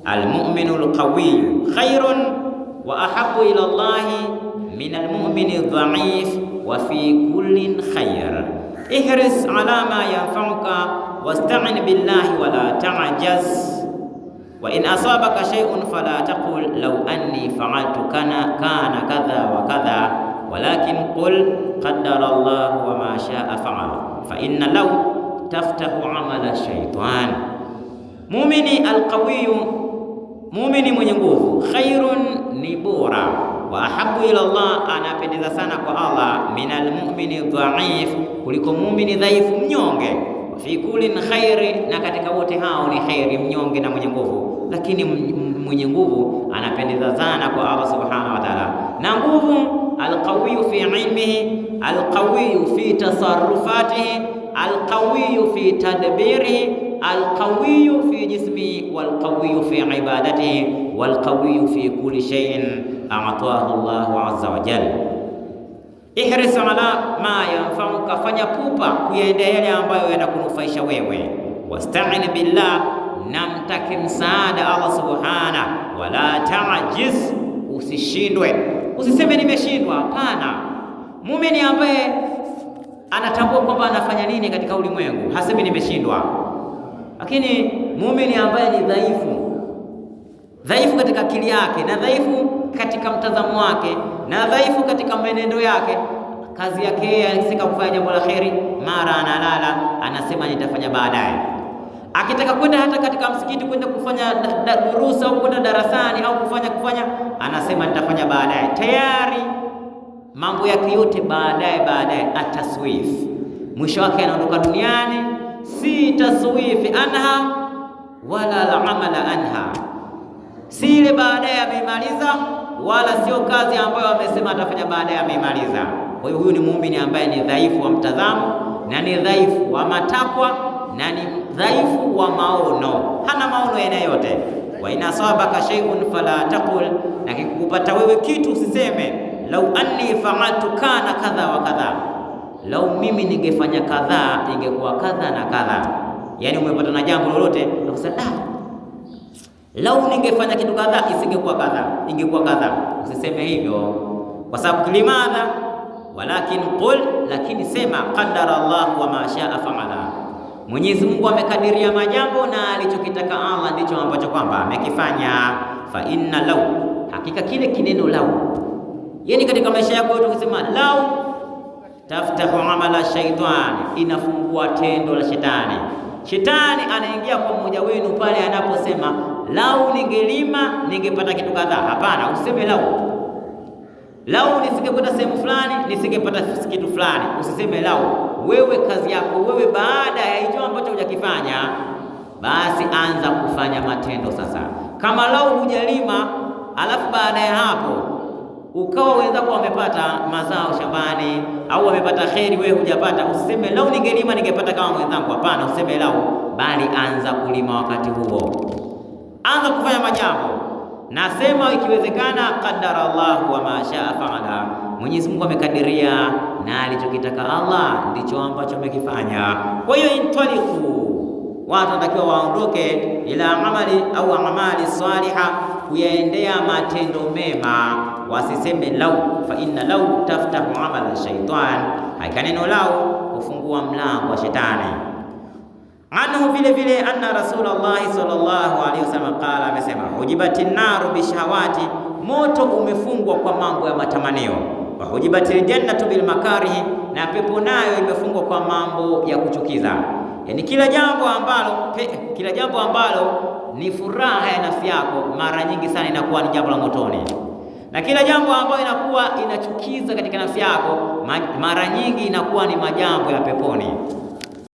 Almu'minu alqawiyu khairun wa ahabbu ila Allahi min almu'mini dhaif wa fi kullin khair. Ihris ala ma yanfa'uka wasta'in billahi wa la ta'jaz wa in asabaka shay'un fala taqul law anni fa'altu kana kana kadha wa kadha walakin qul qaddara Allahu wa ma sha'a fa'al fa inna law taftahu amala shaytan. Muumini alqawiyu, muumini mwenye nguvu, khairun ni bora, wa ahabu ila Allah, anapendeza sana kwa Allah, min almu'mini dhaif, kuliko muumini dhaifu mnyonge. Fi kulin khairi, na katika wote hao ni khairi, mnyonge na mwenye nguvu. Lakini mwenye nguvu anapendeza sana kwa Allah subhanahu wa ta'ala. Na nguvu, alqawiyu fi ilmihi, alqawiyu fi tasarrufatihi, alqawiyu fi tadbirihi, alqawiyu fi jismihi, walqawiyu fi ibadatihi, walqawiyu fi kulli shay'in a'tahu Allahu azza wa jalla. Ihris ala ma yanfauka, fanya pupa kuyaendea yale ambayo yanakunufaisha wewe. Wasta'in billah, na mtake msaada Allah subhana. Wala ta'jiz, usishindwe, usiseme nimeshindwa. Hapana, muumini ambaye anatambua kwamba anafanya nini katika ulimwengu hasemi nimeshindwa. Lakini muumini ambaye ni dhaifu, dhaifu katika akili yake na dhaifu katika mtazamo wake na dhaifu katika mwenendo yake, kazi yake yeye akisika kufanya jambo la kheri, mara analala anasema nitafanya baadaye. Akitaka kwenda hata katika msikiti kwenda kufanya durusa au kwenda darasani au kufanya anasema nitafanya baadaye. Tayari mambo yake yote baadaye baadaye, ataswif. Mwisho wake anaondoka duniani, si taswifi anha wala la amala anha, si ile baadaye ameimaliza, wala sio kazi ambayo amesema atafanya baadaye ameimaliza. Kwa hiyo huyu ni muumini ambaye ni dhaifu wa mtazamo na ni dhaifu wa matakwa na ni dhaifu wa maono, hana maono aina yote. Wa in asabaka shay'un fala taqul, na kikupata wewe kitu usiseme lau anni fa'altu kana kadha wa kadha, lau mimi ningefanya kadhaa ingekuwa kadha na kadha. Yani umepata na jambo lolote na kusema lau ningefanya kitu kadhaa isingekuwa kadhaa, ingekuwa kadhaa. Usiseme hivyo, kwa sababu limadha, walakin qul, lakini sema qaddara Allah wa ma shaa faala, Mwenyezi Mungu amekadiria majambo na alichokitaka Allah ndicho ambacho kwamba amekifanya. Fa inna lau, hakika kile kineno lau, yani katika maisha yako yote ukisema lau, taftahu amala shaitani, inafungua tendo la shetani. Shetani anaingia kwa mmoja wenu pale anaposema lau ningelima ningepata kitu kadhaa. Hapana, usiseme lau. Lau nisingekwenda sehemu fulani nisingepata kitu fulani, usiseme lau. Wewe kazi yako wewe, baada ya hicho ambacho hujakifanya, basi anza kufanya matendo sasa. Kama lau hujalima, alafu baada ya hapo ukawa wenzako wamepata mazao shambani au wamepata kheri, wewe hujapata, usiseme lau ningelima ningepata kama mwenzangu. Hapana, usiseme lau, bali anza kulima wakati huo, anza kufanya majambo. Nasema ikiwezekana, qaddara Allahu wa ma shaa faala, Mwenyezi Mungu amekadiria na alichokitaka Allah ndicho ambacho amekifanya. Kwa hiyo intaliku, watu wanatakiwa waondoke ila amali au amali saliha, kuyaendea matendo mema, wasiseme lau. Fa inna lau taftahu amala shaitan, hakika neno lau hufungua mlango wa shetani. Anhu vile vile anna Rasulullah sallallahu alaihi wasallam qala, amesema hujibati naru bishahawati, moto umefungwa kwa mambo ya matamanio. Wa hujibatil jannatu bil makarihi, na pepo nayo imefungwa kwa mambo ya kuchukiza. Yani kila jambo ambalo kila jambo ambalo ni furaha ya nafsi yako mara nyingi sana inakuwa ni jambo la motoni, na kila jambo ambalo inakuwa inachukiza katika nafsi yako mara nyingi inakuwa ni majambo ya peponi.